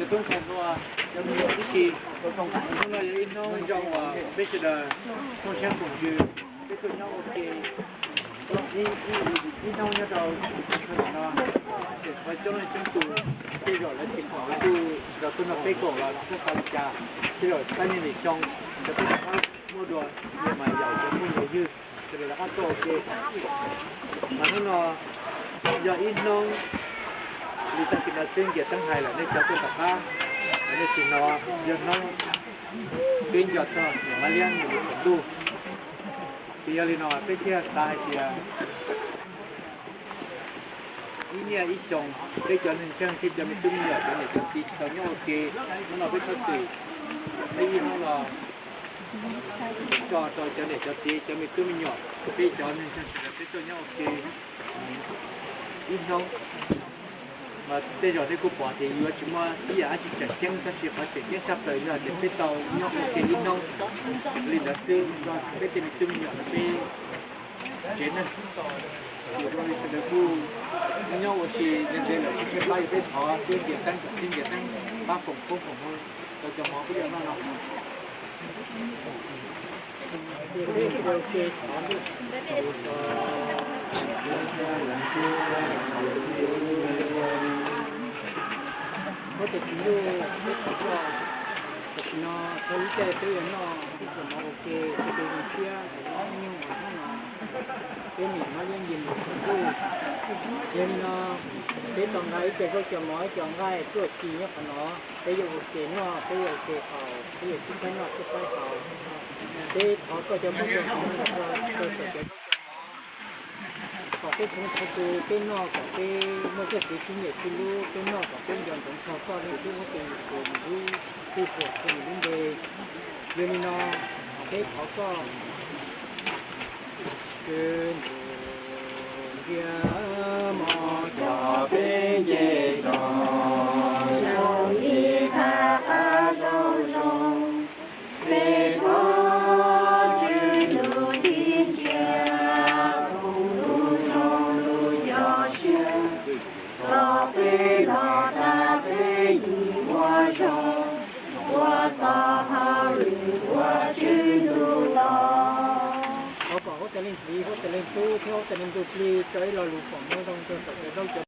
Tub ntxhais hluas, cov me nyuam tib si, hnub no yog ib hnub zoo uas peb sawv daws koom siab koom ntsws, peb tuaj nyob ua ke ib hnub nyob rau sab no, ces thov coob leej coob tus, tej zaum lawv tseem kom lawv kuj sawv daws tuaj nrog peb koom los txhob xav li cas, tej zaum pab niaj lis xyoo, cov peb rov qab muaj dua, mas yaum cov phooj cov ywg, sawv daws rov qab tuaj ua ke. Mas hnub no yog ib hnub li tag kis no xwb, ntiam teeb hais lawm nej cov tuaj tom qab, nej tsis hnov, yog hnub peb nco txog niam Mab Liab nws lub xeem ntuj. Ces yog li no peb thiaj xav hais tias ib niaj ib xyoo, peb cov neeg ntseeg thiab cov me tub me nyuam, cov niam cov txiv tsis tau nyob ua ke, hnub no peb txhob twm, peb ib hnub los tso rau cov niam cov txiv, cov me tub me nyuam, peb cov neeg ntseeg sawv daws peb tuaj nyob ua ke ib hnub. Mas tej zaum nej kuj pom tias yuav tsis muaj ib yam dab tsi tseem ceeb, tab sis qhov tseem ceeb tshaj plaws yog tias peb tau nyob ua ke ib hnub li ntawd xwb, peb tej me tub me nyuam no peb tsev neeg, sawv daws kuj nyob ua si ntev ntev lawm, tsis tshaib plab, yog peb thov xwb, ntiam teeb kom xwb, ntiam teeb pab foom koob foom hmoov rau cov mov peb yuav noj no. Huab tais Tswv Ntuj, tam sim no txog lub caij peb yuav noj ib pluas mov ua ke, peb zoo siab, nyuj ua hnub no peb niam Mab Liab nce mus saum ntuj. Yog li no peb tau nqa ib co zaub co mov ib co nqaij tuaj ci nyob qhov no, peb yuav ua ke noj, peb yuav ua ke haus, peb yuav sib faib noj sib faib haus. Peb thov koj cov phooj ywg rau saum cov zaub cov mov, kom peb txhua leej txhua tus peb noj kom peb muaj txoj kev sib nyiam sib hlub, peb noj kom peb nco ntsoov txog koj leej tub huab tais Tswv Ntuj, tus hluas tus nws lub npe. Yog li no peb thov koj, Tswv Ntuj, ntiab mov coj peb nce zog zoo ib thaj qab zoo zoo. Peb thov Tswv Ntuj sib ntsia, foom lub zoo lub cov siab, kom peb los tag peb yeej ua zoo, ua txoj hauj lwm ua Tswv Ntuj tau. Thov kom huab tais leej txiv, huab tais leej tub thiab huab tais leej ntuj plig tso ib lo lus foom hmoov zoo rau saum cov zaub cov